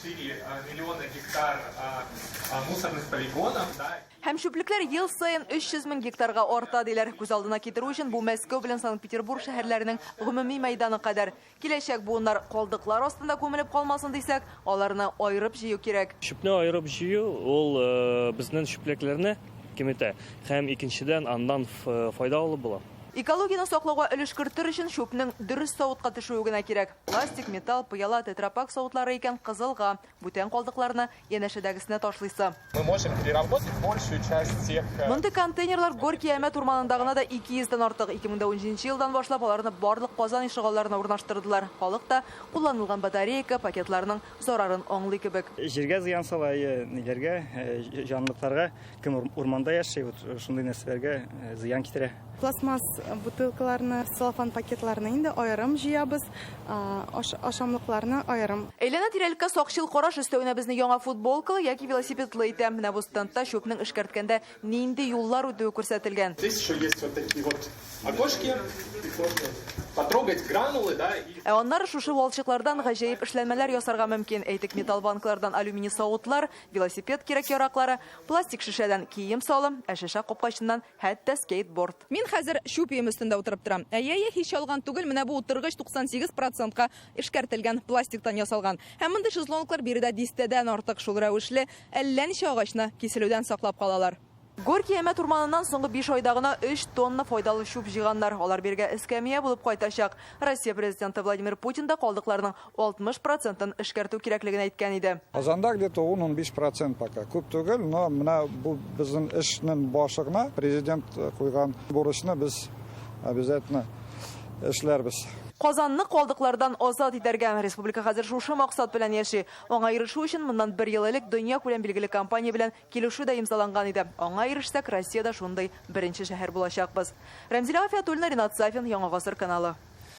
4 миллиона гектар мусорных полигонов, да. Һәм чүплекләр ел саен 300 мең гектарга арта, диләр. Күз алдына китерү өчен бу Мәскәү белән Санкт-Петербург шәһәрләренең гомуми мәйданы кадәр. Киләчәк буыннар калдыклар астында күмелеп калмасын дисәк, аларны аерып җыю кирәк. Чүпне аерып җыю ул безнең чүплекләрне киметә һәм икенчедән аннан файда алып була. Экологияне саклауга өлеш кертер өчен чүпнең дөрес савытка төшүе генә кирәк. Пластик, металл, пыяла, тетрапак савытлары икән кызылга, бүтән калдыкларны янәшәдәгесенә ташлыйсы. Мы можем переработать большую часть тех. Мондый контейнерлар Горький Әмәт урманында гына да 200 дән артык. 2017 елдан башлап аларны барлык Казан ишегалларына урнаштырдылар. Халык та кулланылган батарейка, пакетларның зарарын аңлый кебек. Җиргә зыян сала, әйе, ниләргә, җанлыкларга, кем урманда яши, вот шундый нәрсәләргә зыян китерә. Пластмасс бутылкаларны, целлофан пакетларны инде аерым җыябыз, ашамлыкларны аерым. Әйләнә-тирәлеккә сакчыл караш өстәвенә безне яңа футболкалы яки велосипедлы итә. Менә бу стендта чүпнең эшкәрткәндә нинди юллар үтүе күрсәтелгән. Здесь еще есть вот такие вот окошки, их можно потрогать гранулы, да, и Ә аннары шушы валчыклардан гаҗәеп эшләнмәләр ясарга мөмкин. Әйтик, металл банкалардан алюминий савытлар, велосипед кирәк-яраклары, пластик шешәдән кием-салым, ә шешә капкачыннан хәтта скейтборд. Мин хәзер чүп өеме өстендә утырып торам. Әйе, әйе, һич ялган түгел, менә бу утыргыч 98 процентка эшкәртелгән пластиктан ясалган. Һәм мондый шезлонглар биредә дистәдән артык, шул рәвешле әллә ничә агачны киселүдән саклап калалар. Горький Әмәт урманыннан соңгы биш айда гына өч тонна файдалы чүп җыйганнар. Алар бирегә эскәмия булып кайтачак. Россия Президенты Владимир Путин да калдыкларның 60 процентын эшкәртү кирәклеген әйткән иде. Казанда где-то 10-15 процент пока. Күп түгел, но менә бу безнең эшнең башы гына. Президент куйган бурычны без обязательно эшләрбез. Казанны калдыклардан азат итәргә. Республика хәзер шушы максат белән яши. Аңа ирешү өчен моннан бер ел элек дөньякүләм билгеле компания белән килешү дә имзаланган иде. Аңа ирешсәк, Россиядә шундый беренче шәһәр булачакбыз. Рәмзилә Гафиятуллина, Ринат Сафин, Яңа Гасыр каналы.